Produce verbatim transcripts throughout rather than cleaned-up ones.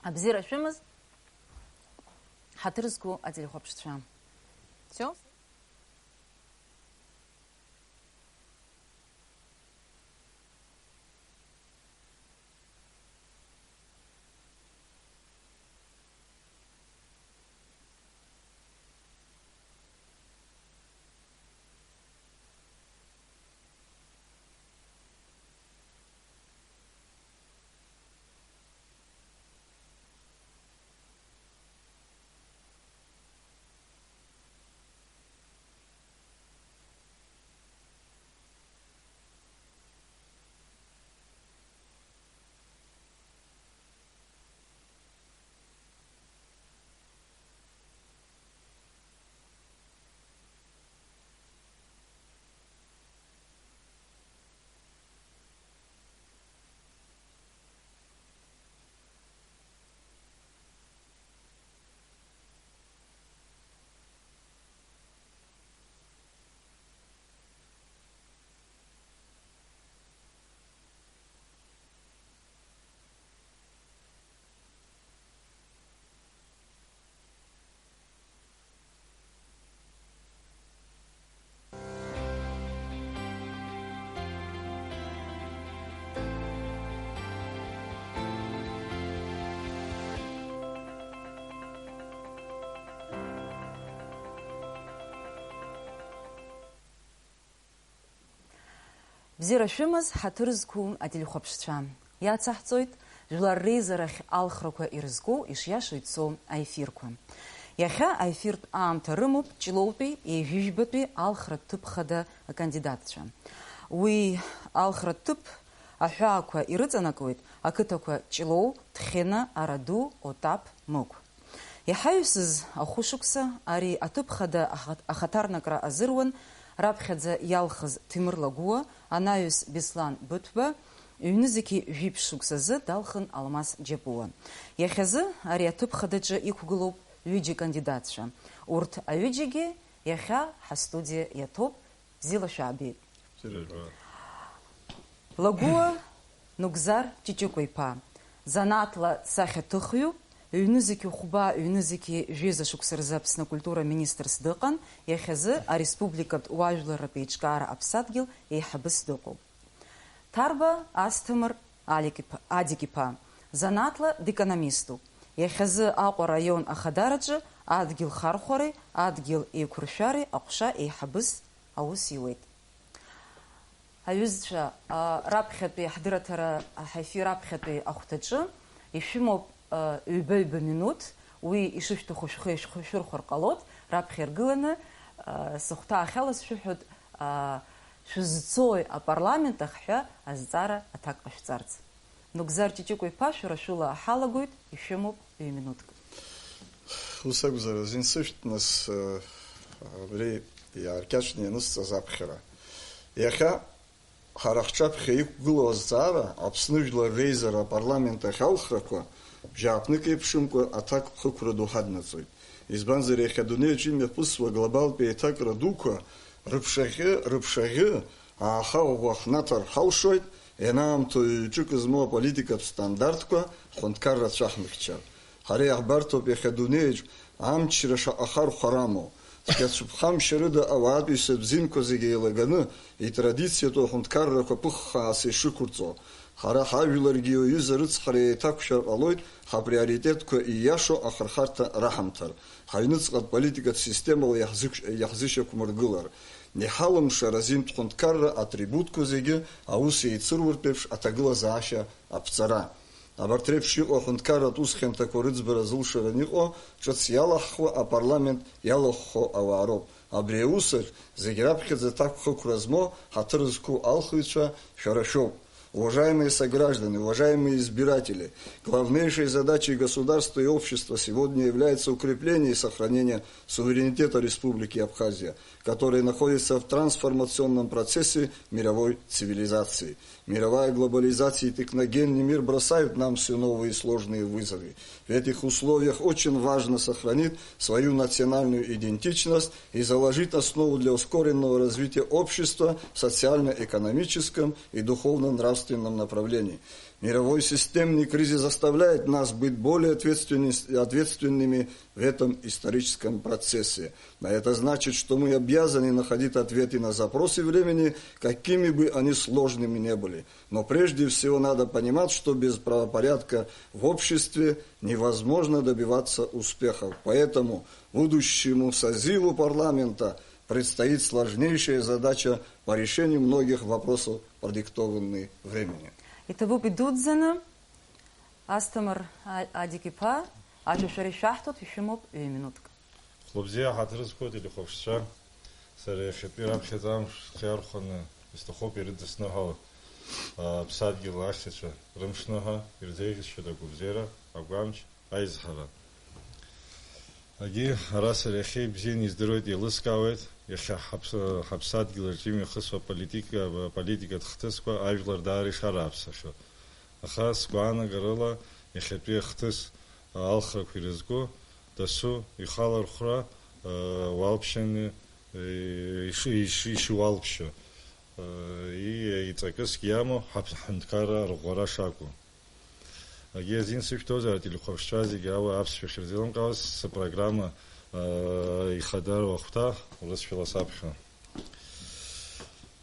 Абзиара шәымаз, ҳаҭыр зқәу ателехәаԥшцәа. Всё? Бзиара шәымаз, ҳаҭыр зқәу ателехәаԥшцәа. Иацаҳҵоит жәлар реизарахь алхрақәа ирызку, ишиашоу ицо аефирқәа. Иахьа аефиртә аамҭа рымоуп Ҷлоутәи ҩажәижәбатәи алхратә ҭыԥ хада акандидатцәа. Уи алхратә ҭыԥ аҳәаақәа ирыҵанакуеит ақыҭақәа Ҷлоу, Ҭхьына, Араду, Отаԥ, Мықә. Иҳаҩсыз ахәышықәса ари аҭыԥ хада аха-, ахаҭарнакра азыруан раԥхьаӡа иалхыз Ҭемыр Лагәуа, анаҩс Беслан Быҭәба, ҩнызқьи жәиԥшь шықәсазы далхын Алмас Џьапуа. Иахьазы ари аҭыԥ хадаҿы иқәгылоуп ҩыџьа кандидатцәа. Урҭ аҩыџьагьы иахьа ҳастудиа иаҭоуп. Бзиала шәаабеит. Бзиара жәбап. Лагәуа Нугзар Ҷыҷыкәа-иԥа, занааҭла сахьаҭыхҩуп, ҩнызқьи хәба, ҩнызқьи жәеиза шықәса рзы Аԥсны акультура министрс дыҟан, иахьазы ареспубликатә уаажәларратә еиҿкаара аԥсадгьыл еиҳабыс дыҟоуп. Ҭарба Асҭамыр Алик-иԥа, Адик-иԥа, занааҭла декономиступ. Иахьазы Аҟәа араион ахадараҿы адгьыл хархәареи адгьыл еиқәыршәареи аҟәша еиҳабыс аус иуеит. Аҩызцәа, а, раԥхьатәи ҳдырраҭара, ҳаефир раԥхьатәи ахәҭаҿы ишәымоуп, а, ҩба-ҩба минуҭ, уи ишышәҭаху шәхы шәхы шәырхәар ҟалоит, раԥхьа иргыланы, а, сыхәҭаахьала сшәыҳәоит, а, шәызцои апарламент ахь ҳәа азҵаара аҭак ҟашәҵарц. Нугзар Ҷыҷыкәа-иԥа, шәара шәыла ҳалагоит, ишәымоуп ҩ-минуҭк. Ус акәзар, азин сышәҭ, нас, э, абри иааркьаҿны ианысҵаз аԥхьара. Иахьа ҳара ҳҿаԥхьа иқәгылоу азҵаара, Аԥсны Жәлар Реизара апарламент ахь алхрақәа, бжьааԥнык еиԥшымкәа аҭак хықәра ду ҳаднаҵоит. Избанзар, иахьа адунеи аҿы имҩаԥысуа глобалтә еиҭакра дуқәа рыԥшаӷьы, рыԥшаӷьы ааха ӷәӷәа ҳнаҭар ҳалшоит, ианаамҭоу ҩ-ҿык змоу аполитикатә стандартқәа ҳҳәынҭқарра ацәаҳмыхьчар. Ҳара иаҳбарҭоуп иахьа адунеиаҿ амчра шаҟа хархәара амоу. Цәгьацәыԥхамшьарыда ауаатәыҩса бзиақәа зегьы еилаганы, итрадициатәу аҳәынҭқаррақәа ԥыххааса ишықәырҵо. Ҳара ҳажәларгьы иҩыза рыцҳара еиҭақәшәар ҟалоит, ҳаприоритетқәа ииашоу ахырхарҭа раҳамҭар, ҳаҩныҵҟатә политикатә системала иаҳзықә-, иаҳзышьақәмыргылар. Иҳалымшар азинтә ҳәынҭқарра атрибутқәа зегьы аус еицыруартә еиԥш аҭагылазаашьа аԥҵара. Абарҭ реиԥш иҟоу аҳәынҭқарратә ус хьанҭақәа рыӡбара зылшараны иҟоу, ҿыц иалаҳхуа апарламент иалахәхо ауаа роуп. Абри аусаҿ зегь раԥхьаӡа аҭакәхықәра змоу, ҳаҭыр зқәу алхыҩцәа шәара шәоуп. Уважаемые сограждане, уважаемые избиратели, главнейшей задачей государства и общества сегодня является укрепление и сохранение суверенитета Республики Абхазия, который находится в трансформационном процессе мировой цивилизации. Мировая глобализация и техногенный мир бросают нам все новые сложные вызовы. В этих условиях очень важно сохранить свою национальную идентичность и заложить основу для ускоренного развития общества в социально-экономическом и духовно-нравственном государственном направлении. Мировой системный кризис заставляет нас быть более ответственни-, ответственными в этом историческом процессе. А это значит, что мы обязаны находить ответы на запросы времени, какими бы они сложными не были. Но прежде всего надо понимать, что без правопорядка в обществе невозможно добиваться успехов. Поэтому будущему созыву парламента предстоит сложнейшая задача по решению многих вопросов, продиктованных временем. Иҭабуп идуӡӡаны, Асҭамыр А-, Адик-иԥа, ажәа шәара ишәаҳҭоит, ишәымоуп ҩ-минуҭк. Хәлыбзиа ҳаҭыр зқәу ателехәаԥшцәа, сара иахьатәи раԥхьаӡа амш схы иархәаны исҭахуп ирыдысныҳәало, аԥсадгьыл ахьчацәа рымшныҳәа ирзеиӷьасшьоит агәабзиара, агәамч, аизҳара. Агьи, ара сара иахьа ибзианы издыруеит, еилыскаауеит, иахьа ҳаԥс-, ҳаԥсадгьыл аҿы имҩахысуа аполитика, аполитикатә хҭысқәа ажәлар даара ишарааԥсахьоу. Аха сгәаанагарала иахьатәи ахҭыс алхрақәа ирызку дасу ихалархәра, уалԥшьаны иши-, иши-, ишиуалԥшьо, и-, иҵакысгьы иамоу ҳаԥ-, ҳҳәынҭқарра арӷәӷәара шакәу. Агьи азин сышәҭозар, ателехәаԥшцәа зегьы ала аԥсшәа ахьырзеилымкаауаз сыпрограмма, ихадару ахәҭа урысшәала саԥхьа.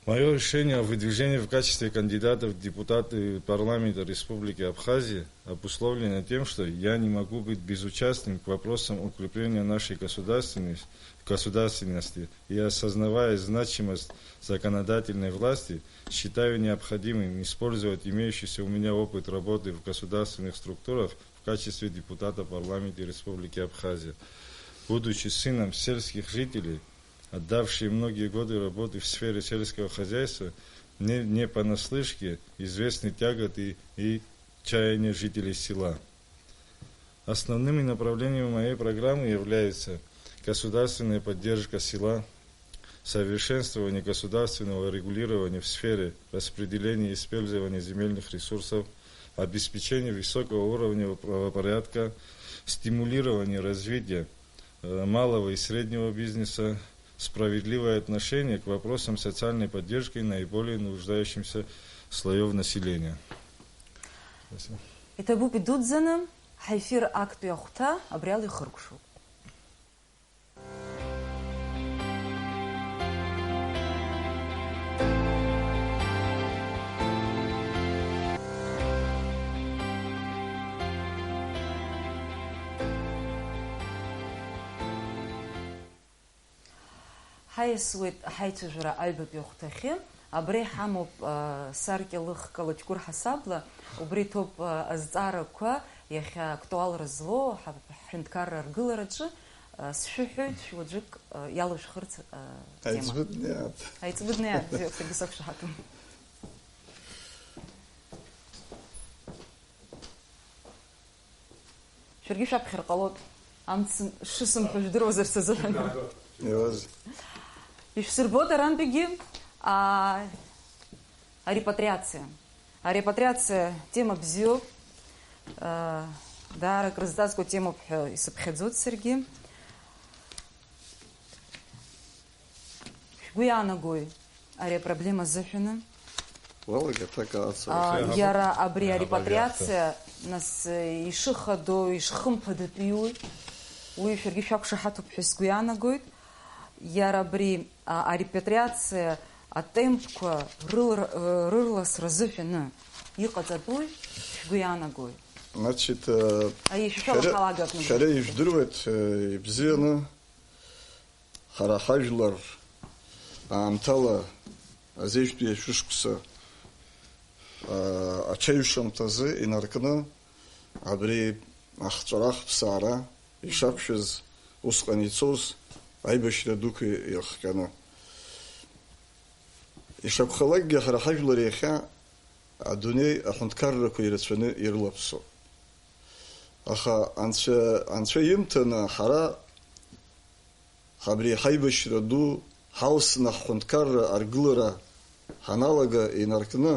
Моё решение о выдвижении в качестве кандидата в депутаты парламента Республики Абхазия обусловлено тем, что я не могу быть безучастным к вопросам укрепления нашей государственной-, государственности и, осознавая значимость законодательной власти, считаю необходимым использовать имеющийся у меня опыт работы в государственных структурах в качестве депутата парламента Республики Абхазия. Будучи сыном сельских жителей, отдавшие многие годы работы в сфере сельского хозяйства, мне не понаслышке известны тяготы и чаяния жителей села. Основными направлениями моей программы являются государственная поддержка села, совершенствование государственного регулирования в сфере распределения и использования земельных ресурсов, обеспечение высокого уровня правопорядка, стимулирование развития, э, малого и среднего бизнеса, справедливое отношение к вопросам социальной поддержки наиболее нуждающихся слоёв населения. Спасибо. Иҭабуп идуӡӡаны, ҳаефир актәи ахәҭа абри ала ихыркәшоуп. Ҳаиасуеит ҳаицәажәара аҩбатәи ахәҭахьы. Абра иҳамоуп, а, саркьалыхкала Ҷкәыр ҳасабла, убри ҭоуп, а, азҵаарақәа иахьа актуалра злоу ҳа-, ҳҳәынҭқарра аргылараҿы, а, сшәыҳәоит, шәуаӡәык, а, иалышәхырц, а, тема. Аиҵбы днеиааит. Аиҵбы днеиааит, бзиоуп, саргьы сақәшаҳаҭым. Шәаргьы шәаԥхьар ҟалоит, амц шысымҳәо жәдыруазар сазыҳәан. Иуаз. Ишәсырбоит арантәигьы, а, арепатриациа. Арепатриациа тема бзиоуп, а, даара акрызҵазкуа темоуп ҳәа исыԥхьаӡоит саргьы. Шәгәы иаанагои ари апроблема азыҳәаны? Уалагьы аҭак аацәажәоит. А, иара абри арепатриациа, нас, ишыхадоу, ишхымԥадатәиуи, уи шәаргьы шәақәшаҳаҭуп ҳәа сгәы иаанагоит. Иара абри, а, арепатриациа атемпқәа рылр-, э, рырласра азыҳәаны иҟаҵатәуи шәгәы иаанагои? Значит, э, Аиашьа шәара, шәалахалага акәны. Шәара ижәдыруеит, э, ибзианы, ҳара ҳажәлар аамҭала азежәтәи ашәышықәса, аа, аҽаҩшамҭазы инаркны абри ахҵәара ахԥсаара ишақәшәаз усҟан ицоз аибашьра дуқәа ирыхҟьаны. Ишакәхалакгьы, ҳара ҳажәлар иахьа адунеи аҳәынҭқаррақәа ирацәаны ирылаԥсоуп. Аха Анцәа, Анцәа имҭаны ҳара Абри ҳаибашьра ду ҳалсны ҳҳәынҭқарра аргылара ҳаналага инаркны,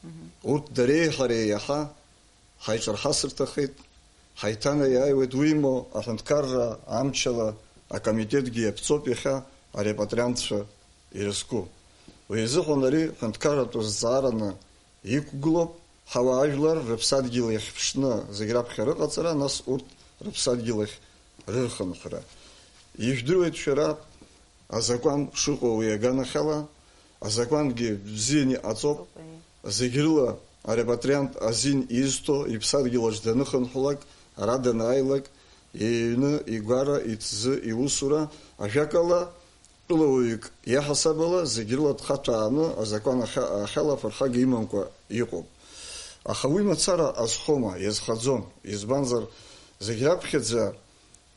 Мгм. урҭ дареи ҳареи иаҳа ҳаиҿарҳасырҭахеит, ҳаиҭанаиааиуеит, уимоу аҳәынҭқарра амчала акомитетгьы иаԥҵоуп иахьа арепатриантцәа ирызку. Уи азыҳәан ари ҳәынҭқарратә зҵаараны иқәгылоуп ҳауаажәлар рыԥсадгьыл иахьԥшны зегь раԥхьа рыҟаҵара, нас урҭ рыԥсадгьыл ахь рырхынҳәра. Ижәдыруеит шәара азакәан шыҟоу уи аганахьала, азакәангьы бзианы иҟаҵоуп, зегь рыла арепатриант азин изҭо иԥсадгьыл аҿы даныхынҳәлак, ара данааилак, иҩны, игәара, иҭӡы, иусура, ажәакала, тәылауаҩык иаҳасабала зегь рыла дхаҭәааны азакәан ахьа-, ахьала афырхага имамкәа иҟоуп. Аха уи мацара азхома, иазхаӡом, избанзар, зегь раԥхьаӡа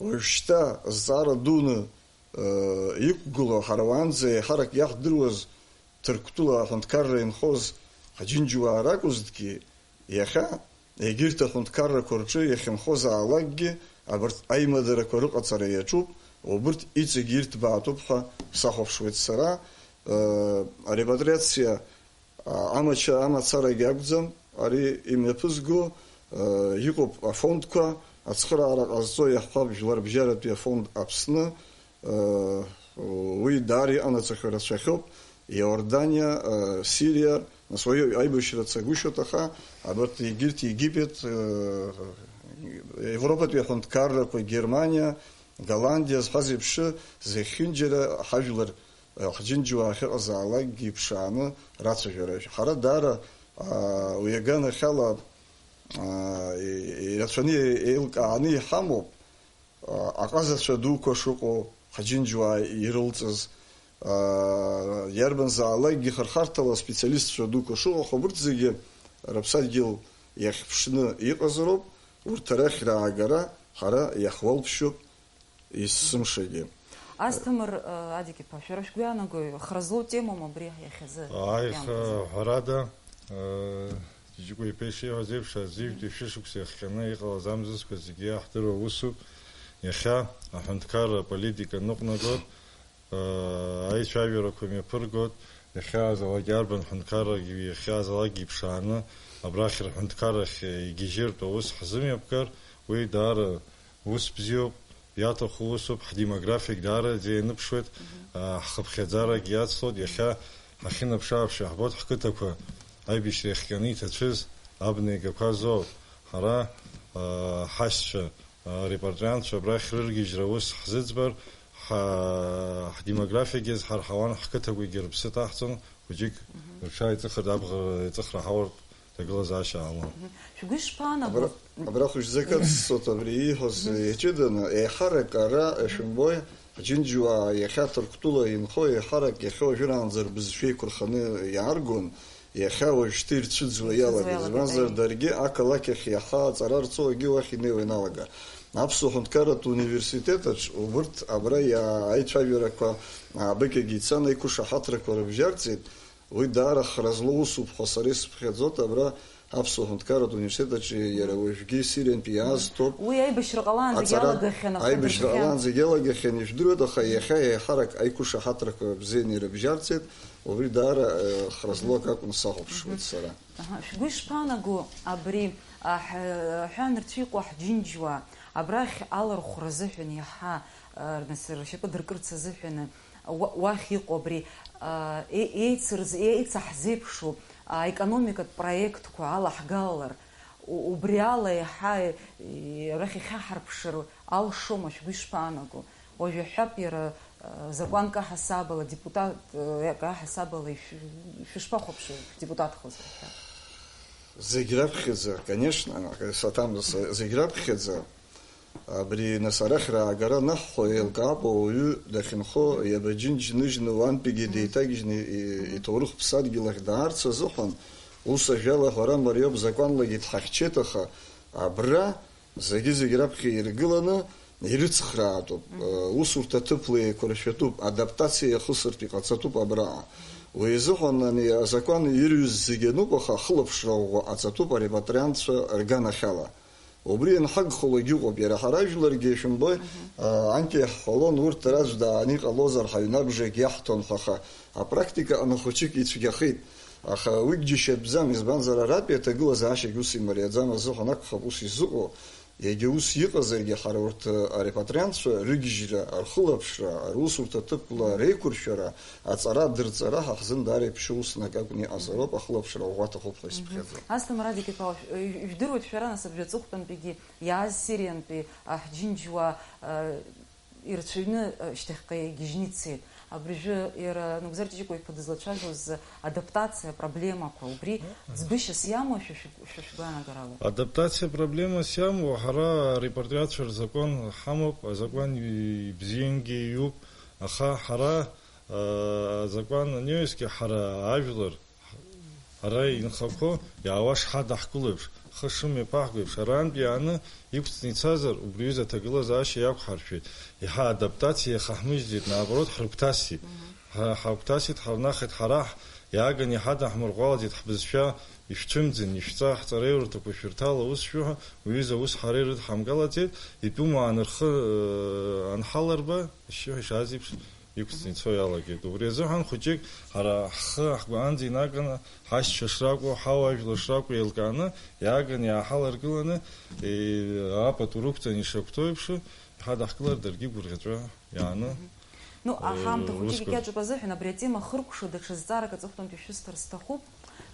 уажәшьҭа зҵаара дуны, э, иқәгылоу, ҳара уаанӡа еиҳарак иаҳдыруаз Ҭырқәтәыла аҳәынҭқарра инхоз ҳџьынџьуаа ракәызҭгьы, иахьа егьырҭ аҳәынҭқаррақәа рҿы иахьынхозаалакгьы абарҭ аимадарақәа рыҟаҵара иаҿуп, убырҭ иҵегь ирҭбаатәуп ҳәа сахәаԥшуеит сара. Э, арепатриациа, а, амача амацарагьы акәӡам ари имҩаԥызго, э, иҟоуп афондқәа, ацхыраара ҟазҵо иаҳҳәап, Жәларбжьаратәи афонд Аԥсны, Э, уи даара иҟанаҵақәа рацәахьоуп. Иорданиа, э, Сириа, нас уаҩы аибашьра цагәышьоит, аха абарҭ егьырҭ, Египет, э, Европатәи аҳәынҭқаррақәа, Германиа, Голландиа зҳәаз еиԥш, зехьынџьара ҳажәлар, э, ҳџьынџьуаа ахьыҟазаалакгьы иԥшааны рацәажәара. Ҳара даара, а, уи аганахьала, а, и-, ирацәаны еилкааны иҳамоуп. Аҟазацәа дуқәа шыҟоу, ҳџьынџьуаа ирылҵыз, иарбанзаалакгьы хырхарҭала специалистцәа дуқәа шыҟоу, аха убырҭ зегьы рыԥсадгьыл иахьԥшны иҟазароуп, урҭ арахь раагара ҳара иаҳуалԥшьоуп есымшагьы. Асҭамыр, Адик-иԥа, шәара шәгәы иаанагои, хра злоу темоума абри иахьазы? Ааи, иамҭазы? Х-, ҳәарада, Ҷыҷыкәа-иԥа ишиҳәаз еиԥш, азыжәтәи шәышықәса иахҟьаны иҟалаз амзызқәа зегьы иаҳдыруа усуп. Иахьа аҳәынҭқарра аполитика ныҟәнагоит, аа, аицәажәарақәа мҩаԥыргоит. Иахьаазалак иарбан ҳәынҭқаррагьы, иахьаазалакгьы иԥшааны, абрахь рҳәынҭқаррахь игьежьыртә аус ҳзымҩаԥгар, уи даара ус бзиоуп. Иаҭаху усуп, ҳдемографиагь даараӡа ианыԥшуеит, аа, ҳхыԥхьаӡарагь иацлоит, иахьа ҳахьынаԥш-ааԥшуа иаҳбоит ҳқыҭақәа аибашьра иахҟьаны иҭацәыз абна игақәа азоуп. Ҳара, аа, ҳашьцәа, аа, репатриантцәа абрахь рыргьежьра ус ҳзыӡбар, ҳа-, ҳдемографиагьы азҳарҳауан, ҳқыҭақәагьы рыԥсы ҭаҳҵон, хәыҷык рҽааиҵыхыртә абӷа иҵыхра ҳауартә ҭагылазаашьа ҟалон. Шәгәы ишԥаанагои? Абра, абра хәыҷӡак аццот абри ииҳәоз иаҷыданы, еиҳарак ара, шәымбои, ҳџьынџьуаа иахьа Ҭырқәтәыла инхо, еиҳарак иахьа уажәраанӡа рбызшәа еиқәырханы иааргон, иахьа уажәшьҭа ирцәыӡуа иалага. Ирцәыӡуа иалага, избанзар, даргьы ақалақь ахь иаҳа аҵара рҵо, егьи уахь инеиуа иналагар. Аԥсуа ҳәынҭқарратә университет аҿ убырҭ абра иа-, аицәажәарақәа аабыкьагьы ицан, аиқәышаҳаҭрақәа рыбжьарҵеит. Уи даара хра злоу усуп ҳәа сара исыԥхьаӡоит, абра Аԥсуа ҳәынҭқарратә университет аҿы иара уажәгьы Сириантәи иаазҭоуп. Уи аибашьра ҟалаанӡагь аҵара иалагахьан, аха аибашьра дыршахьан. Ҟалаанӡагь иалагахьан, ижәдыруеит, аха иахьа еиҳарак аиқәышаҳаҭрақәа бзианы ирыбжьарҵеит, убри даара, э, хра злоу акакәын сахәаԥшуеит сара. Аҳа, шәгәы ишԥаанаго абри, а, ҳ-, ҳәа анырцәиҟәа ҳџьынџьуаа, абрахь алархәра азыҳәан иаҳа, а, нас ршьапы дыркырц азыҳәан, уа-, уахь иҟоу абри, а, е-, еицырз-, е-, еицаҳзеиԥшу, а, аекономикатә проектқәа алаҳгалалар, у-, убри ала иаҳа, е-, арахь иахьаҳарԥшыр алшома, шәгәы ишԥаанаго? Уажә иаҳҳәап, иара, а, закәанк аҳасабала, депутатк аҳасабала ишә-, шәышԥахәаԥшуеи, шәдепутатхозар ҳәа? Зегь раԥхьаӡа, конечно, саҭамыз, зегь раԥхьаӡа, абри нас арахь раагара анаҳҳәо, еилкаап ауаҩы дахьынхо, иаба џьынџь ныжьны уантәигьы деиҭагьежьны и-, иҭоурых ԥсадгьыл ахь даарц азыҳәан, ус ажәала ҳәара мариоуп, закәанлагьы дҳахьчеит, аха абра зегьы-зегь раԥхьа иргыланы ирыцхраатәуп, усурҭа ҭыԥла еиқәыршәатәуп, адаптациа иахысыртә иҟаҵатәуп абраҟа. Уи азыҳәан ани азакәан ирҩыз зегьы ануп, аха ахылаԥшра ӷәӷәа ҟаҵатәуп арепатриантцәа рганахьала. Убри ианҳагхалогь ыҟоуп, иара ҳара ажәларгьы, ишәымбои, а, анкьа иаҳҳәалон, урҭ раӡә дааны иҟалозар, ҳаҩнабжагь иаҳҭон ҳәа, аха апрактика аҟны хәыҷык ицәгьахеит. Аха уигь џьашьатәӡам, избанзар, аратәи аҭагылазаашьагь ус имариаӡам азыҳәан акәхап ус изыҟоу. Иагьа ус иҟазаргьы, ҳара урҭ арепатриантцәа рыгьежьра, рхылаԥшра, русурҭа ҭыԥла реиқәыршәара, аҵара-дырҵара ҳа ҳзын даара иԥшьоу усны акы акәны иҟазароуп, ахылаԥшра ӷәӷәа аҭахуп ҳәа исыԥхьаӡом. Асҭамыр Адикиԥа, жә-, жә-, жәдыруеит шәара, нас, абри аҵыхәтәантәигьы иааз Сириантәи аҳәынџьуаа, э, ирацәаҩны, э, шьҭахьҟа игьежьны ицеит. Абыржәы иара Нугзар Ҷыҷыкәа-иԥа дызлацәажәоз адаптациа проблемақәа, убри ӡбышьас иамоу шәа шәгәы-, шәа шәгәаанагарала? Адаптациа проблемас иамоу, ҳара арепатриациа рзакәан ҳамоуп, азакәан ибзиангьы иҩуп, аха ҳара, э, азакәан аниаҩсгьы, ҳара ажәлар, ара инхақәоу иаауа шҳадаҳкыло еиԥш, ҳхы шымҩаԥаҳго еиԥш, арантә иааны иқәҵны ицазар, убри аҩыза аҭагылазаашьа иақәҳаршәеит. Еиҳа адаптациа иахаҳмыжьӡеит, наоборот, ҳрыгәҭасит. Ҳа-, ҳагәҭасит, ҳарнахит, ҳара ҳ-, иааганы иҳадаҳмырӷәӷәалаӡеит, ҳбызшәа ишәцәымӡын, ишәҵа, ҳҵараиурҭақәа шәырҭала ус шәыҳәа, уҩыза ус ҳара ирыдҳамгалаӡеит, итәым уаа рхы, э, анҳаларба, ашьшьыҳәа ишааз еиԥш, иқәҵны ицо иалагеит. Убри азыҳәан хәыҷык ҳара ҳхы ҳгәаанӡа инаганы, ҳашьцәа шракәу, ҳауаажәлар шракәу еилкааны, иааганы иааҳаларгыланы, е, апату рықәҵаны ишақәҭәоу еиԥш, иҳадаҳкылар даргьы гәырӷьаҵәа иааны, Ну, э, аҳамҭа хәыҷык усқәа икьаҿуп азыҳәан, абри атема хыркәшо даҽа зҵаарак аҵыхәтәантәи шәысҭар сҭахуп,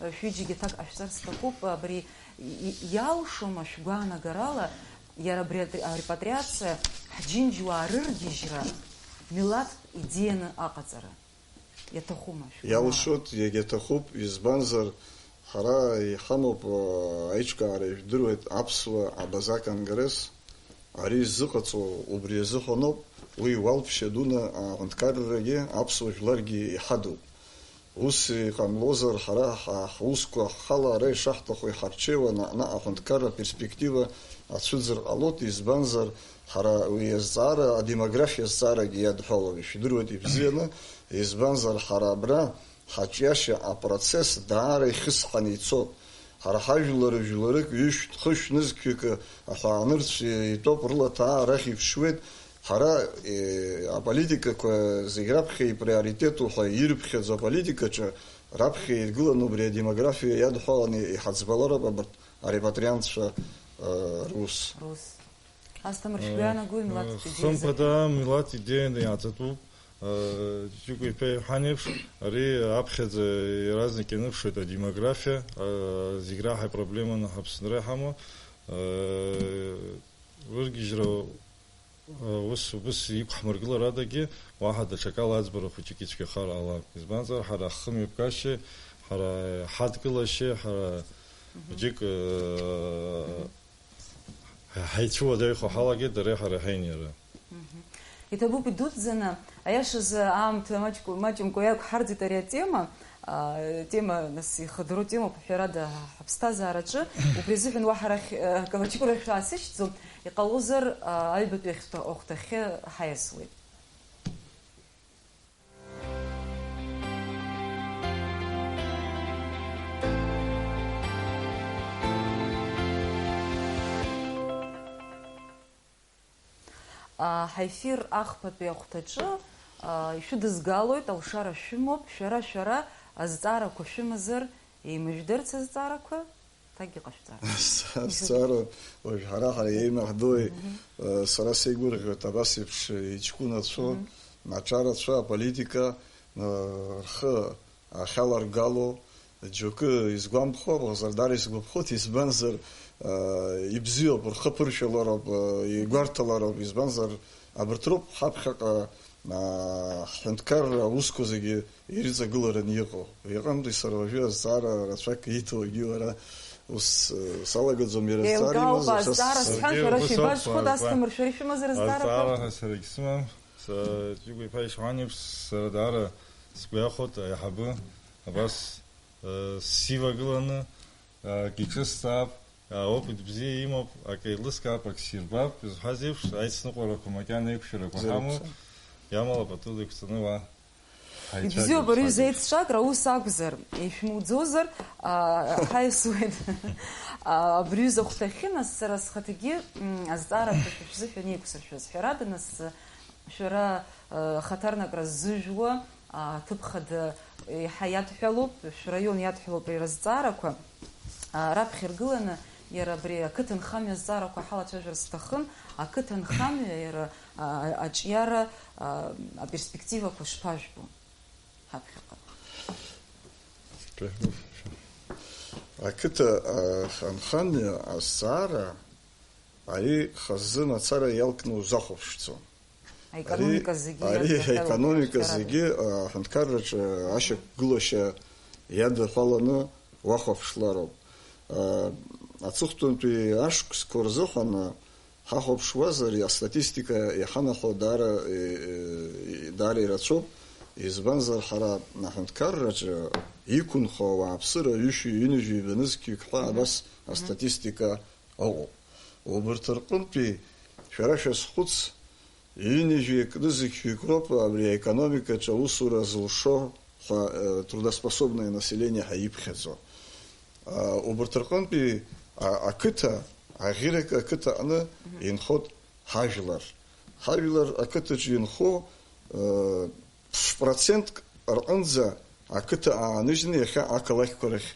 э, шәҩыџьагьы аҭак ҟашәҵар сҭахуп, абри и-, и-, иалшома шәгәаанагарала, иара абри атри-, арепатриациа, ҳџьынџьуаа рыргьежьра, милаҭтә идеианы аҟаҵара? Иаҭахума шәгәанала? Иалшоит, иагьаҭахуп, избанзар, ҳара иҳамоуп, э, аиҿкаара, ижәдыруеит, аԥсуа абаза конгресс, ари ззыҟаҵоу убри азыҳәаноуп, уи уалԥшьа дуны аҳәынҭқаррагьы аԥсуа жәларгьы иҳадуп. Ус иҟамлозар, ҳара ҳа-, ҳусқәа ҳхала ара ишаҳҭаху иҳарҽеиуа наҟ-наҟ аҳәынҭқарра аперспектива ацәыӡыр ҟалоит, избанзар, ҳара уи азҵаара, адемографиа азҵаарагьы иадҳәалоуп, ишәдыруеит ибзианы, избанзар, ҳара абра ҳаҿиашьа апроцесс даара ихысҳаны ицоит. Ҳара ҳажәлар жәларык ҩышә-, хышә нызқьҩык аҳәаанырцә итәоуп, рылаҭаа арахь иԥшуеит. Ҳара, э, аполитикақәа зегь раԥхьа иприоритету ҳәа ирыԥхьаӡо аполитикаҿы раԥхьа иргыланы убри адемографиа иадҳәаланы иҳаӡбалароуп абарҭ арепатриантцәа, э, рус. Рус. Асҭамыр, шәгәы иаанагои, милаҭтә идеиазы? Хымԥада, милаҭ идеианы иааҵатәуп. Ҷыҷыкәа-иԥа иҳәан еиԥш, ари аԥхьаӡа иаразнак ианыԥшуеит адемографиа, зегь раҳа ипроблеманы ҳаԥсынра иҳамоу, рыргьежьра ус, ус иқәҳмыргылар адагьы, уаҳа даҽакала аӡбара хәыҷык ицәгьахар ҟалап. Избанзар, ҳара ҳхымҩаԥгашьеи, ҳара ҳадкылашьеи, ҳара џьык, Ҳаицәуадаҩхо ҳалагеит дареи ҳареи ҳаиниара. Мгм. Иҭабуп идуӡӡаны, аиашазы аамҭа маҷк-, маҷымкәа иақәҳарӡит ари атема. А, атема, нас, ихыдыруа темоуп, ҳәарада, ҳаԥсҭазаараҿы. Убри азыҳәан уаҳа арахь, а, акалаҷкәара шәаасышьҭӡом. Иҟалозар, а, аҩбатәи ахьҭа-, ахәҭахьы ҳаиасуеит. Ҳаефир ахԥатәи ахәҭаҿы ишәыдызгалоит, алшара шәымоуп, шәара, шәара азҵаарақәа шәымазар еимыжәдырц азҵаарақәа? Ҭакгьы ҟашәҵар. Азҵаара уажә ҳара-ҳара еимаҳдои, сара сеигәырӷьоит абас еиԥш иҷкәынацәоу, аҿарацәа, аполитика, рхы ахьаларгало, џьоукы изгәамԥхо, абӷазар дара исгәаԥхоит, избанзар, ибзиоуп, рхы ԥыршәалароуп, игәарҭалароуп, избанзар, абарҭ роуп ҳаԥхьаҟа, ҳҳәынҭқарра аусқәа зегьы ирыҵагылараны иҟоу. Иҟамтәи сара уажәы азҵаара рацәак иҭоугьы уара ус, э, салагаӡом, иара азҵаара еилкаауп, имаз, азҵаара сҳәан, саргьы шәара ус шәибазхәыда, акәхап, Асҭамыр, шәара ишәымазар азҵаарақәа? Азҵаара ҳәа саргь сымам. Са, Ҷыгәа иԥа ишҳәан еиԥш, сара даара сгәы иахәоит, аиҳабы абас, э, сивагыланы, э, акы иҿысҵаап, э, опыт бзиа имоуп, акы еилыскаап, акы сирбап, изҳәаз еиԥш, аицныҟәарақәа макьана еиқәшәарақәа ҳамоуп, иамала пату иқәҵаны уа Ибзиоуп, ари ҳаицәажәап. Зеицҿакра ус акәзар, ишәмуӡозар, а, ҳаиасуеит. А, абри аҩыза ахәҭахьы, нас, сара схаҭагьы, м, азҵаарақәа шәа шәзыҳәан еиқәсыршәаз. Ҳәарада, нас, шәара, а, хаҭарнакра ззыжәуа, а, аҭыԥ хада еиҳа иадҳәалоуп, шәраион иадҳәалоуп ари азҵаарақәа. А, раԥхьа иргыланы Иара абри ақыҭанхамҩа азҵаарақәа ҳалацәажәар сҭахын, ақыҭанхамҩа иара, а, аҿиара, а, аперспективақәа шԥажәбо? Ҳаԥхьаҟа. Ақыҭа, а, анхамҩа азҵаара ари хазы мацара иалкны узахәаԥшӡом. Ари, аекономика зегьы ари иадырҳәалоуп аекономика ашәарада. Зегьы, а, аҳәынҭқарраҿы ашьақәгылашьа иадырҳәаланы уахәаԥшлароуп. А, аҵыхәтәантәи ашықәсқәа рзыҳәан, а, ҳахәаԥшуазар, астатистика иҳанаҳәо даара, е, е, даара ирацәоуп, избанзар, ҳара аҳәынҭқарраҿы иқәынхо ауааԥсыра ҩышәи ҩынҩажәи ҩбанызқьҩык ҳәа абас астатистика ыҟоуп. Убарҭ рҟынтәи шәара шәазхәыц, ҩынҩажәи акы нызқьҩык роуп абри аекономикаҿы аусура зылшо ҳәа, э, трудоспособное население ҳәа иԥхьаӡо. А, убарҭ рҟынтәи, а, ақыҭа, аӷьырак ақыҭа аҟны инхоит ҳажәлар. Ҳажәлар ақыҭаҿы инхо, э, ԥшь процентк рҟынӡа ақыҭа ааныжьны иахьа ақалақьқәа рахь,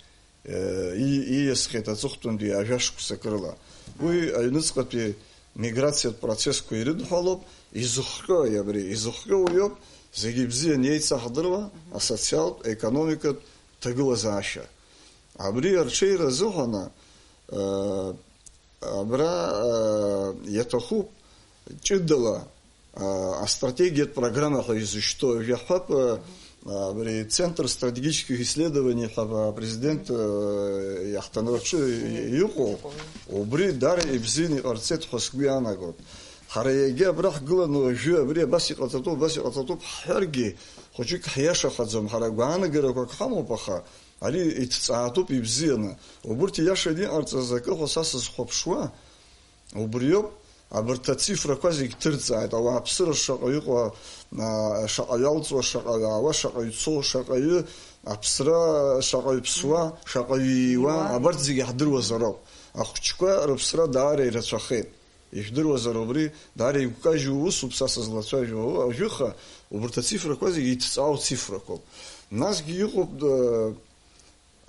э, и-, ииасхьеит аҵыхәтәантәи ажәа шықәсак рыла. Уи аҩныҵҟатәи миграциатә процессқәа ирыдҳәалоуп, изыхҟьои абри? Изыхҟьо уиоуп, зегьы ибзианы иеицаҳдыруа асоциалтә, економикатә ҭагылазаашьа. Абри арҽеира азыҳәан, э, абра, э, иаҭахуп ҷыдала, э, астратегиатә программа ҳәа изышьҭоу, жәаҳәап, э, абри Центр стратегических исследований ҳәа апрезидент, э, иаҳҭынраҿы иҟоу, убри даара ибзианы иҟарҵеит ҳәа сгәы иаанагоит. Ҳара иагьа абра ҳгыланы уажәы абри абас иҟаҵатәуп, абас иҟаҵатәуп ҳҳәаргьы, хәыҷык ҳиашахаӡом, ҳара гәаанагарақәак ҳамоуп, аха ари иҭҵаатәуп ибзианы. Убырҭ ииашаны иҟарҵаз акы ҳәа са сызхәаԥшуа, убриоуп, абарҭ ацифрақәа зегь ҭырҵааит, ауааԥсыра шаҟаҩ ыҟоу, а, шаҟаҩ алҵуа, шаҟаҩ аауа, шаҟаҩ цо, шаҟаҩы аԥсра, шаҟаҩ ԥсуа, шаҟаҩ ииуа, абарҭ зегьы ҳдыруазароуп. Ахәыҷқәа рыԥсра даара ирацәахеит. Ижәдыруазар, убри даара игәкажьу усуп са сызлацәажәо, ажәыха, убарҭ ацифрақәа зегьы иҭҵаау цифрақәоуп. Насгьы иҟоуп, э,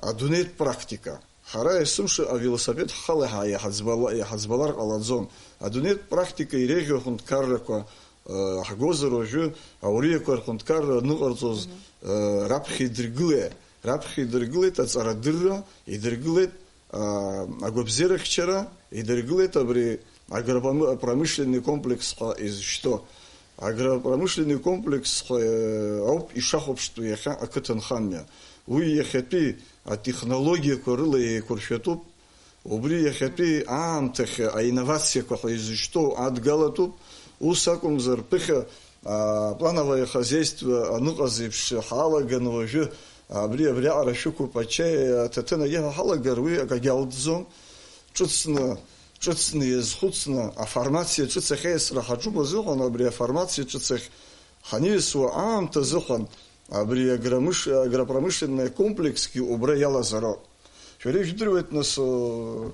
адунеитә практика. Ҳара есымша авелосипед ҳхала иаҳа-, иаҳаӡбала-, иаҳаӡбалар ҟалаӡом. Адунеитә практика иреиӷьу аҳәынҭқаррақәа, э, ҳгозар уажәы ауриақәа рҳәынҭқарра аныҟарҵоз, э, раԥхьа идыргылеит, раԥхьа идыргылеит аҵарадырра, идыргылеит а, агәабзиарахьчара идыргылеит абри агропромышленный комплекс ҳәа изышьҭоу. Агропромышленный комплекс ҳәа, э, ауп ишахәаԥштәу иахьа ақыҭанхамҩа. Уи иахьатәи атехнологиақәа рыла еиқәыршәатәуп. Убри иахьатәи аамҭахьы аинновациақәа ҳәа изышьҭоу адгалатәуп. Ус акәымзар, ԥыхьа, а, плановое хозяйство аныҟаз еиԥш ҳалаган уажәы абри абриаҟара шәықәуп, ачаи аҭаҭын агьи ҳәа ҳалагар, уи акагьы алҵӡом. Ҿыцны, ҿыцны иазхәыцны, аформациа ҿыц ахьеисра ҳаҿуп азыҳәан, абри аформациа ҿыц ахь ҳаниасуа аамҭа азыҳәан абри агромыш-, агропромышленный комплексгьы убра иалазароуп. Шәара ижәдыруеит, нас, э,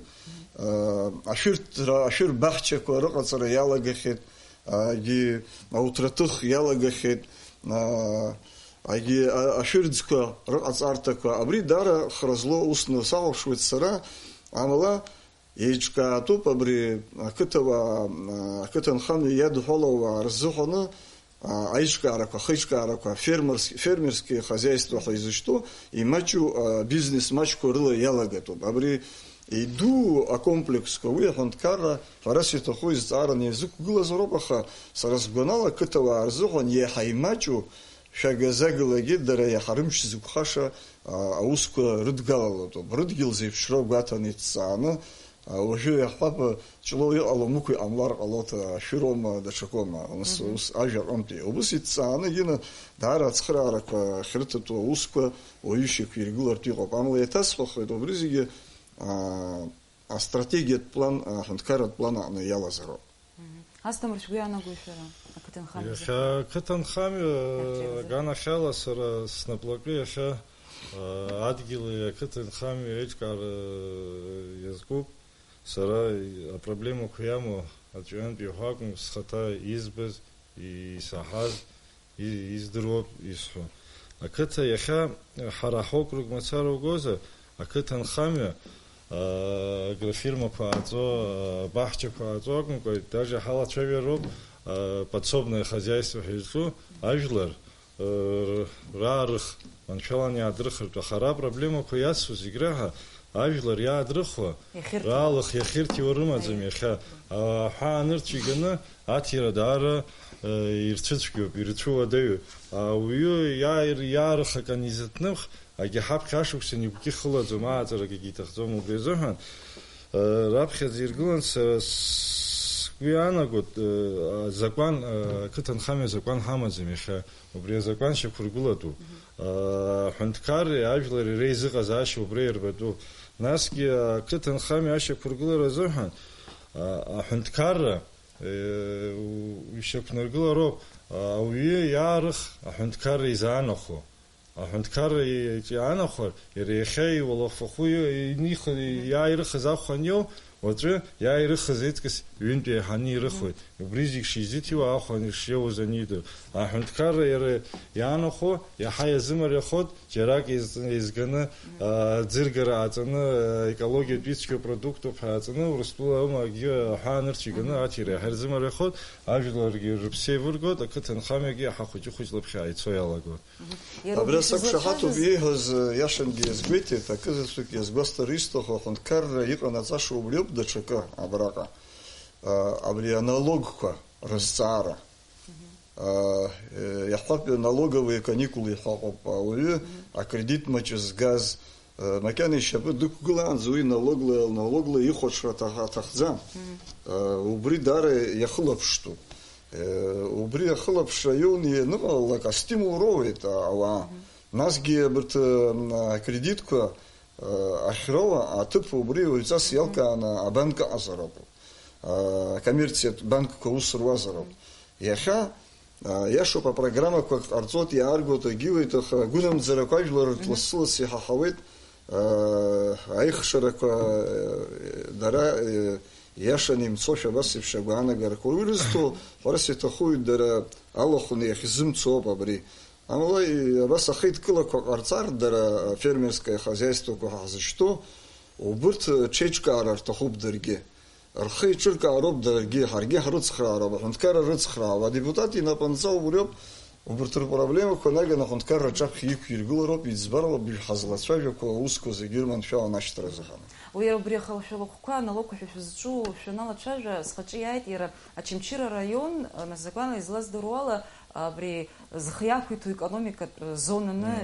ашәырҭра, ашәыр баҳчақәа рыҟаҵара иалагахьеит, агьи ауҭраҭых иалагахьеит, а, агьи а-, ашәырӡқәа рыҟаҵарҭақәа. Абри даара хра злоу усны сахәаԥшуеит сара, амала еиҿкаатәуп абри ақыҭауаа, а, ақыҭанхамҩа иадҳәалоу ауаа рзыҳәаны, а, аиҿкаарақәа, ахеиҿкаарақәа, фермерс-, фермерские хозяйства ҳәа изышьҭоу, имаҷу, а, бизнес маҷқәа рыла иалагатәуп. Абри идуу акомплексқәа, уи аҳәынҭқарра, ҳәарас иаҭаху изҵаараны иазықәгылазароуп, аха сара сгәанала, ақыҭауаа рзыҳәан иаҳа имаҷу шәага-загалагьы дара иаҳа рымч зықәхаша, а, аусқәа рыдгалалатәуп. Рыдгьыл зеиԥшроу гәаҭаны иҭҵааны, а, уажәы иаҳҳәап, Ҷлоу иҟало мықә иҟамлар ҟалоит, ашәыроума, даҽакоума, ус, Мгм. ус ажәа аҟынтәи. Убыс иҭҵааны ина даара ацхыраарақәа ахьрыҭатәу аусқәа уаҩы ишьақәиргылартә иҟоуп. Амала еиҭасҳәахуеит, убри зегьы, а, астратегиатә план, аҳәынҭқарратә план аҟны иалазароуп. Мгм. Асҭамыр, шәгәы иаанагои шәара, ақыҭанхамҩа Иахьа зыхьуа? Ақыҭанхамҩа Иахьа аганахьала сара снаплакы иахьа, а, адгьыли ақыҭанхамҩа еиҿкаара иазкуп. Сара апроблемақәа иамоу аҵәҩантәи ҳәа акәым, схаҭа избаз, исаҳаз, и-, издыруа исҳәо. Ақыҭа иахьа ҳара ҳокруг мацара угозар, ақыҭанхамҩа Агрофирмақәа ааҵо, абаҳчақәа ааҵо акәымкәа, даже ҳалацәажәароуп, подсобное хозяйство ҳәа изҿу ажәлар, раарых маншәалан иаадрыхыртә, аха ара апроблемақәа иацу зегь раҳа ажәлар иаадрыхуа, иахьырҭиуа. Раалых иахьырҭиуа рымаӡам. Аиеи. Иахьа аҳәаа анырцә иганы аҭира даара, э, ирцәыцәгьоуп, ирцәуадаҩуп. Ауаҩы иааир-, иаарых акы анизыҭных, агьаҳаԥхьа ашықәсан игәгьы хылаӡом, ааҵарак егьиҭахӡом. Убри азыҳәан, э, раԥхьаӡа иргылан, сара сгәы иаанагоит, э, азакәан, э, ақыҭанхамҩа азакәан ҳамаӡам иахьа. Убри азакәан шьақәыргылатәуп. Аҳәынҭқарреи ажәлари реизыҟазаашьа убра ирбатәуп. Насгьы ақыҭанхамҩа ашьақәыргылара азыҳәан, а, аҳәынҭқарра, е, у-, ишьақәнаргылароуп, а, ауаҩы иаарых аҳәынҭқарра изаанахәо. Аҳәынҭқарра иаанахәар, иара иахьа иуалафахәы инихы-, иааирыхыз ахә аниоу, уаҵәы иааирыхыз еиҵкыс ҩынтә еиҳаны ирыхуеит. Убри зегь шизыҭиуа ахә ани-, шиоуз анидыр. Аҳәынҭқарра иара иаанахәо иаҳа иазымариахоит, џьарак еизҵ-, еизганы, аа, ӡыргара ааҵаны, аа, екологиатә ицқьоу продуктуп ҳәа ааҵаны, Урыстәыла ымагьы аҳәаа анырцә иганы аҭира иаҳа ирзымариахоит, ажәларгьы рыԥсы еивыргоит, ақыҭанхамҩагьы иаҳа хәыҷы-хәыҷла ԥхьаҟа ицо иалагоит. Иара Абри убри асақәшаҳаҭуп шәызлацәажәоз? Ииҳәаз, э, иашангьы иазгәеиҭеит, акызаҵәык иазгәасҭар исҭаху аҳәынҭқарра иҟанаҵаша убриоуп даҽакы абраҟа. А, абри аналогқәа рызҵаара. А, э, иаҳҳәап, налоговые каникулы иҳәа ыҟоуп. Ауаҩы акредит маҷ згаз, э, макьана ишьапы дықәгылаанӡа уи налогла, налогла ихәаҽра аҭах-, аҭахӡам. Э, убри даара иахылаԥштәуп. Э, убри ахылаԥшра иоуны ианыҟалалак, астимул роуеит, а, ауаа. Насгьы абарҭ, э, акредитқәа, э, ахьроуа аҭыԥ убри уаҩҵас иалкааны абанк ыҟазароуп. Э, акоммерциатә банкқәа аус руазароуп. Иахьа, э, иашоуп, апрограммақәак ҟарҵоит, иааргоит, агьиуеит, аха агәынамӡарақәа ажәлар рҿы лассы-лассы иҳаҳауеит. Э, аихшарақәа, э, дара, э, иашаны имцошәа абас еиԥш агәаанагарақәа урызҭо, ҳәарас иҭахуи, дара алахәны иахьзымцо ауп абри. Амала, и-, абас ахеидкылақәа ҟарҵар, дара афермерское хозяйствоқәа ҳзышьҭоу, убырҭ ҽеиҿкаара рҭахуп даргьы. Рхы еиҿыркаароуп даргьы, ҳаргьы ҳрыцхраароуп, аҳәынҭқарра рыцхраауа, адепутат инапынҵа убриоуп, убарҭ рпроблемақәа наганы аҳәынҭқарра аҿаԥхьа иқәиргылароуп, иӡбароуп ҳазлацәажәақәо аусқәа зегьы ирманшәалан ашьҭра азыҳәан. Уи иара убри ахьалшәалахәқәа, аналогқәа ҳәа шәызҿу, шәаналацәажәа, схаҿы иааит иара Очамчыра араион, нас закәанла излаздыруа ала, абри зхы иақәиҭу економикатә зонаны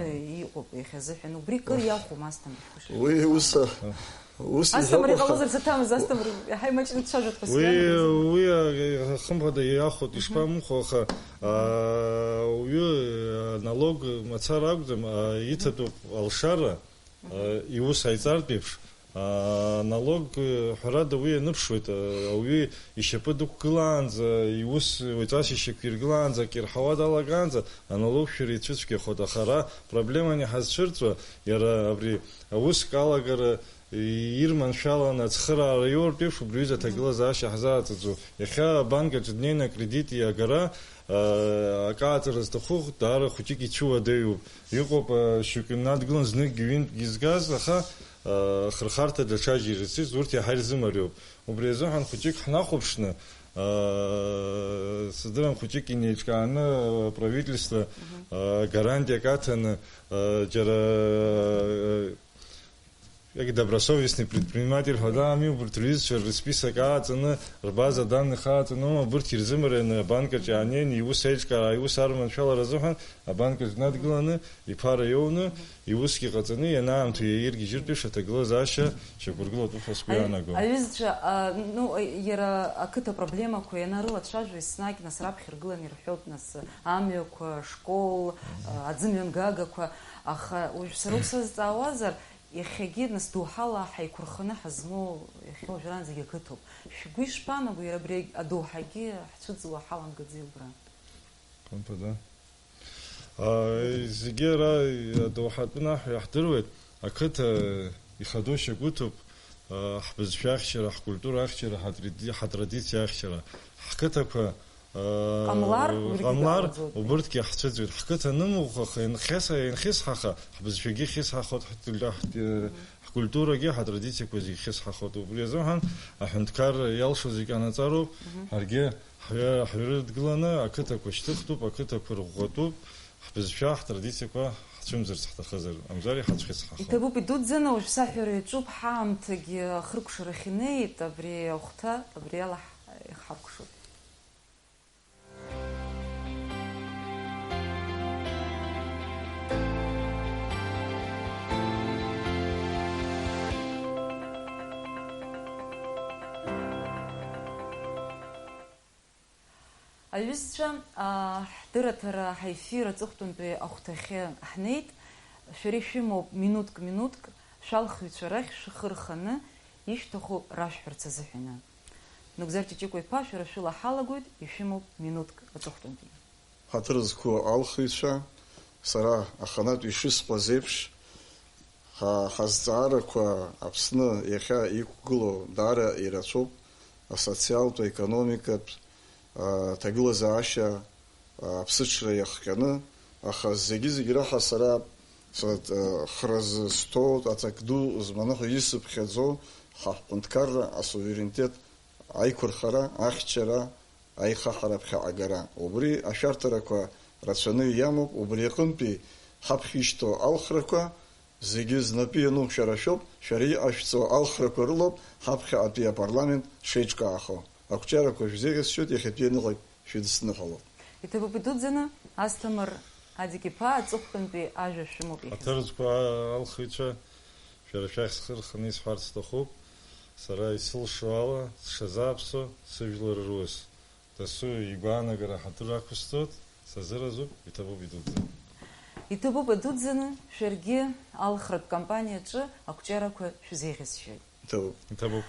иҟоуп иахьазыҳәан. Убри кыр иахәом, Асҭамыр, шәгәы Уи ус, ус Асҭамыр иҳәоуп, аха иҟалозар саҭамыз, Асҭамыр, иаҳа имаҷны дцәажәоит ҳәа Уи, сгәы иаанагоит. Уи, а, хымԥада иахәоит, ишԥамыхәо, аха, а, уаҩы, а, налог мацара акәӡам, а, иҭатәуп алшара, а, иус ҟаиҵартә еиԥш, а, налог, а, ҳәарада, уи ианыԥшуеит, а, ауаҩы ишьапы дықәгылаанӡа, иус уаҩҵас ишьақәиргылаанӡа, акы ирҳауа далагаанӡа, аналогшәара ицәыцәгьахоит. Аха ара проблеманы иҳазцәырҵуа, иара абри ауск алагара ирманшәаланы ацхыраара иоуртә еиԥш, убри аҩыза аҭагылазаашьа ҳзааҵаӡом. Иахьа абанк аҿы днеины акредит иагара, а, акы ааҵара зҭаху даара хәыҷык ицәыуадаҩуп. Иҟоуп, а, шьоукы инадгылан, зныкгьы ҩынтәгьы изгаз, аха, а, ахырхарҭа даҽаџьара ирыцыз, урҭ иаҳа ирзымариоуп. Убри азыҳәан хәыҷык ҳнахәаԥшны, аа, сыздырам, хәыҷык инеиҿкааны, правительство, аа, гарантиак аҭаны, аа, џьара, аа, добросовестный предприниматель ҳәа даами, убарҭ рҩызцәа рысписок ааҵаны, рбаза данных ааҵаны, убарҭ ирзымарианы абанк аҿы иаанеины, иус еиҿкаара, иус арманшәалара азыҳәан, абанк аҿы днадгыланы, иԥара иоуны, иусгьы ҟаҵаны, ианаамҭоу иаиргьежьыртә еиԥш аҭагылазаашьа шьақәыргылатәуп ҳәа сгәы Аҩ-, иаанагом. Аҩызцәа, а, ну, иара ақыҭа проблемақәа ианарылацәажәо, еснагь нас раԥхьа иргыланы ирҳәоит, нас, амҩақәа, школ, а, аӡымҩангагақәа, аха уажә сара ус сазҵаауазар, иахьагьы нас доуҳала ҳаиқәырханы ҳазмоу иахьа уажәраанӡагьы ақыҭоуп. Шәгәы ишԥаанаго, иара абри адоуҳагьы ҳцәыӡуа ҳаламгаӡеи убра? Хымԥада. А, зегьы ара адоуҳатәы наҳәа иаҳдыруеит, ақыҭа ихадоу шьагәыҭуп, а, ҳбызшәа ахьчара, ҳкультура ахьчара, ҳатради-, ҳатрадициа ахьчара. Ҳқыҭақәа, а, Ҟамлар, убригьы ҟамлар, далаӡоит. Убырҭгьы ҳцәыӡуеит. Ҳқыҭа анымӷәӷәаха, инхьысҳа-, инхьысҳаха, ҳбызшәагьы хьысҳахоит, ҳтәы-, ҳтәы-, Ҳкультурагьы ҳатрадициақәа зегьы хьысҳахоит. Убри азыҳәан аҳәынҭқарра иалшо зегь ҟанаҵароуп. Мгм. Ҳаргьы ҳҩа-, ҳҩарыдгыланы ақыҭақәа шьҭыхтәуп, ақыҭақәа рӷәӷәатәуп, ҳбызшәа, ҳтрадициақәа ҳцәымӡырц ҳҭахызар, амзар иҳацәхьысҳахоит. Иҭабуп идуӡӡаны, уажә саҳәара иаҿуп, ҳаамҭагьы ахыркәшарахь инеит, абри ахәҭа, абри ала ҳ-, иҳаркәшоит. Аҩызцәа, аа, ҳдырраҭара ҳаефир аҵыхәтәантәи ахәҭахьы ҳнеит. Шәара ишәымоуп минуҭк-минуҭк шәалхыҩцәа рахь шәхы рханы ишәҭаху рашәҳәарц азыҳәаны. Нугзар Ҷыҷыкәа-иԥа, шәара шәыла ҳалагоит, ишәымоуп минуҭк аҵыхәтәантәи. Ҳаҭыр зқәу алхыҩцәа, сара аханатә ишысҳәаз еиԥш, ҳа-, ҳазҵаарақәа Аԥсны иахьа иқәгылоу даара ирацәоуп, асоциалтә, аекономикатә, а, ҭагылазаашьа, а, аԥсыҽра иахҟьаны, аха зегьы-зегь раҳа сара са-, а, хра зысҭо, аҵак ду зманыҳәа исыԥхьаӡо ҳаҳәынҭқарра асуверенитет аиқәырхара, ахьчара, аихаҳара ԥхьаҟа агара. Убри ашәарҭарақәа рацәаны иамоуп, убри аҟынтәи ҳаԥхьа ишьҭоу алхрақәа зегьы знапы иану шәара шәоуп, шәара иҟашәҵо алхрақәа рылоуп ҳаԥхьаҟатәи апарламент шеиҿкаахо. Ақәҿиарақәа шәзеиӷьасшьоит, иахьатәи аныҟәагь шәыдысныҳәалоит. Иҭабуп идуӡӡаны, Асҭамыр Адик-иԥа, аҵыхәтәантәи ажәа шәымоуп иахьазы. Аҭырқәа алхыҩцәа, шәара шәахь схы рханы исҳәарц сҭахуп, сара исылшо ала, сшазааԥсо, сыжәлар рус. Дасу игәаанагара ҳаҭыр ақәысҵоит, сазыразуп, иҭабуп идуӡӡаны. Иҭабуп адуӡӡаны, шәаргьы алхратә кампаниаҿы ақәҿиарақәа шәзеиӷьасшьоит. Иҭабуп. Иҭабуп.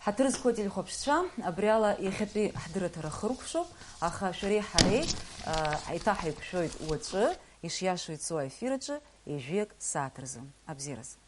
Ҳаҭыр зқәу ателехәаԥшцәа, абри ала иахьатәи ҳдырраҭара хыркәшоуп, аха шәареи ҳареи, а, еиҭаҳаиқәшәоит уаҵәы, ишиашоу ицо аефир аҿы, ҩажәиак сааҭ рзы. Абзиараз.